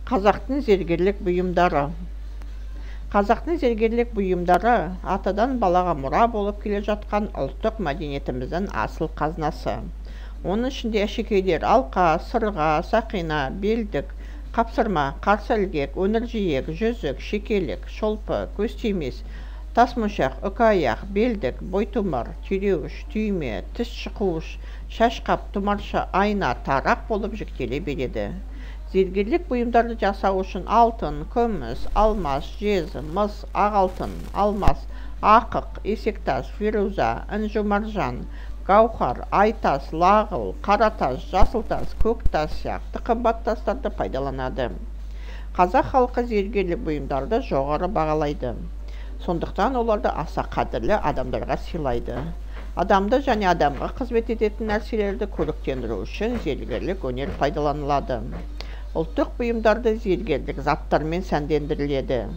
Қазақтың зергерлік бұйымдары. Қазақтың зергерлік бұйымдары атадан балаға мұра болып келе жатқан ұлттық мәдениетіміздің асыл қазынасы. Оның ішінде әшекейлер алқа, сырға, сақина, белдік, қапсырма, қарсы ілгек, өңір жиек, жүзік, шекелік, шолпы, көз тимес, тас моншақ, үкі аяқ, белдік, бойтұмар, түйреуіш, түйме, тіс шұқығыш, шашқап, тұмарша, айна, тарақ болып жіктеле береді. Зергерлік бұйымдарды жасау үшін алтын, күміс, алмас, жез, мыс, ақ алтын, алмас, ақық, есектас, фируза, інжу-маржан, гауһар, айтас, лағыл, қара тас, жасыл тас, көк тас сияқты қымбат тастарды пайдаланады. Қазақ халқы зергерлік бұйымдарды жоғары бағалайды. Сондықтан оларды аса қадірлі адамдарға сыйлайды. Адамды және адамға қызмет ететін нәрселерді көріктендіру үшін зергерлік өнер пайдаланылады. Ұлттық бұйымдарды зергерлік заттармен сәндендіріледі.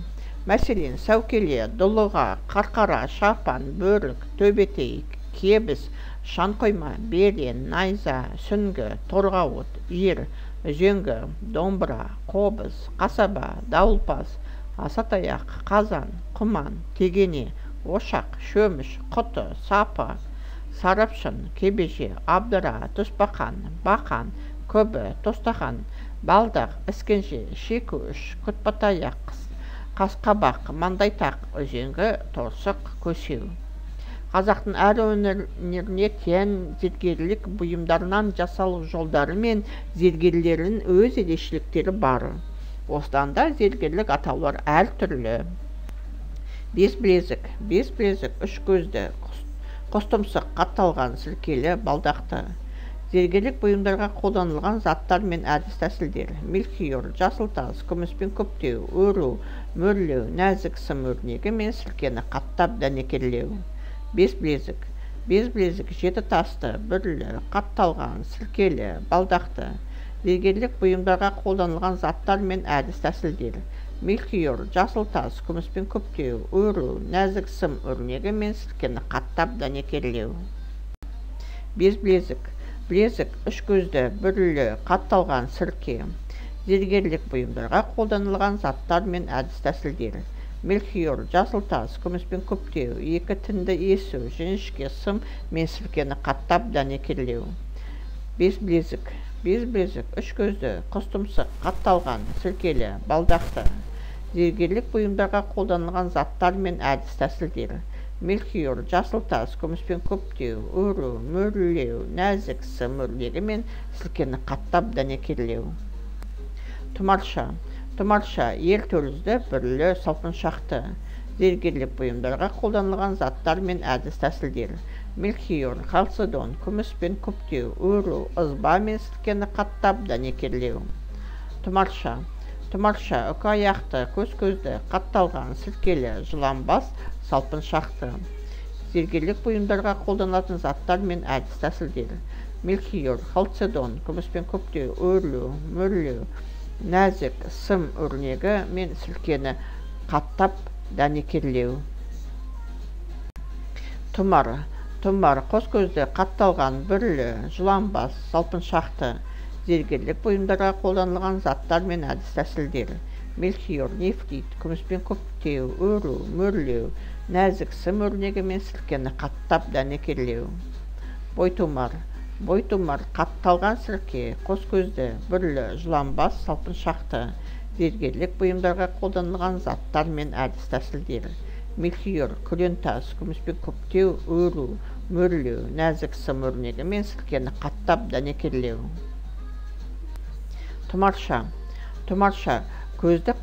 Мәселен, сәукеле, дулыға, қарқара, шапан, бөрік, төбетей, кебіс, шаңқойма, берен, найза, сүңгі, торғауыт, ер, үзеңгі, домбыра, қобыз, қасаба, дауылпаз, асатаяқ, қазан, құман, тегене, ошақ, шөміш, құты, сапы, сарапшын, кебеже, абдыра, тұсбақан, бақан, күбі, тостаған, балдақ, іскенже, шекуіш, күтпатаяқ, қасқабақ, маңдайтақ, үзеңгі, торсық, көсеу. Қазақтың әр өңіріне тән зергерлік бұйымдарынан жасалу жолдары мен зергерлерінің өз ерекшеліктері бар. Осыдан да зергерлік атаулар әртүрлі. Бес білезік. Бес білезік үш көзді, құс тұмсық, қатталған, сіркелі, балдақты. Зергерлік бұйымдарға қолданылған заттар мен әдіс-тәсілдер: мельхиор, жасыл тас, күміспен күптеу, өру, мөрлеу, нәзік сым өрнегі мен сіркені қаттап дәнекерлеу. Бес білезік. Бес білезік жеті тасты, бүрлі, қатталған, сіркелі, балдақты. Зергерлік бұйымдарға қолданылған заттар мен әдіс-тәсілдер: мельхиор, жасыл тас, күміспен күптеу, өру, нәзік сым өрнегі мен сіркені қаттап дәнекерлеу. Бес білезік. Білезік үш көзді, бүрлі, қатталған, сірке. Зергерлік бұйымдарға қолданылған заттар мен әдіс-тәсілдер: мельхиор, жасыл тас, күміспен күптеу, екі тінді есу, жіңішке сым мен сіркені қаттап дәнекерлеу. Бес білезік. Бес білезік үш көзді, құс тұмсық, қатталған, сіркелі, балдақты. Зергерлік бұйымдарға қолданылған заттар мен әдіс-тәсілдер: мельхиор, жасыл тас, күміспен күптеу, өру, мөрлеу, нәзік сым өрнегі мен сіркені қаттап дәнекерлеу. Тұмарша. Тұмарша ер тәрізді, бүрлі, салпыншақты. Зергерлік бұйымдарға қолданылған заттар мен әдіс-тәсілдер: мельхиор, халцедон, күміспен күптеу, өру, ызба мен сіркені қаттап дәнекерлеу. Тұмарша. Тұмарша үкі аяқты, көз көзді, қатталған, сіркелі, жыланбас, салпыншақты. Зергерлік бұйымдарға қолданылатын заттар мен әдіс-тәсілдер: мельхиор, халцедон, күміспен күптеу, өрлеу, мөрлеу, нәзік сым өрнегі мен сіркені қаттап дәнекерлеу. Тұмар. Тұмар қос көзді, қатталған, бүрлі, жыланбас, салпыншақты. Зергерлік бұйымдарға қолданылған заттар мен әдіс-тәсілдер: мельхиор, нефрит, күміспен күптеу, өру, мөрлеу, нәзік сым өрнегі мен сіркені қаттап дәнекерлеу. Бойтұмар. Бойтұмар қатталған сірке, қос көзді, бүрлі, жыланбас, салпыншақты. Зергерлік бұйымдарға қолданылған заттар мен әдіс-тәсілдер: мельхиор, күрең тас, күміспен күптеу, өру, мөрлеу, нәзік сым өрнегі мен сіркені қаттап дәнекерлеу. Тұмарша. Тұмарша көзді,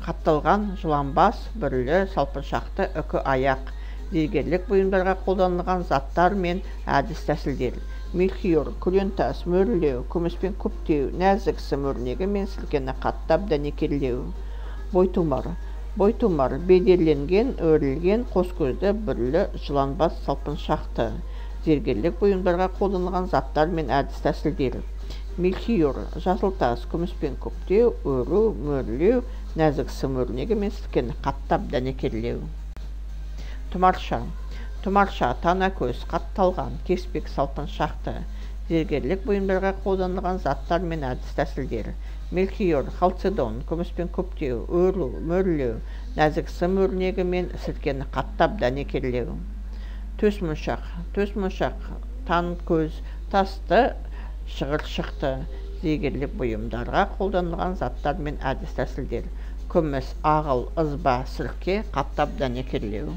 қатталған, жыланбас, бүрлі, салпыншақты, үкі аяқ. Зергерлік бұйымдарға қолданылған заттар мен әдіс-тәсілдер: мельхиор, күрең тас, мөрлеу, күміспен күптеу, нәзік сым өрнегі мен сіркені қаттап дәнекерлеу. Бойтұмар. Бойтұмар бедерленген, өрілген, қос көзді, бүрлі, жыланбас, салпыншақты. Зергерлік бұйымдарға қолданылған заттар мен әдіс-тәсілдер: мельхиор, жасыл тас, күміспен күптеу, өру, мөрлеу, нәзік сым өрнегі мен сіркені қаттап дәнекерлеу. Тұмарша. Тұмарша тана көз, қатталған, кеспек, салпыншақты. Зергерлік бұйымдарға қолданылған заттар мен әдіс-тәсілдер: Мельхиор, халцедон, күміспен көптеу, өру, мөрлеу, нәзік сым өрнегімен сіркені қаттап дәнекерлеу. Төс моншақ, төс моншақ, тан көз, тасты шығыршықты зергерлік бұйымдарға қолданылған заттар мен әдіс тәсілдер. Күміс, ағыл, ызба, сірке қаттап дәнекерлеу.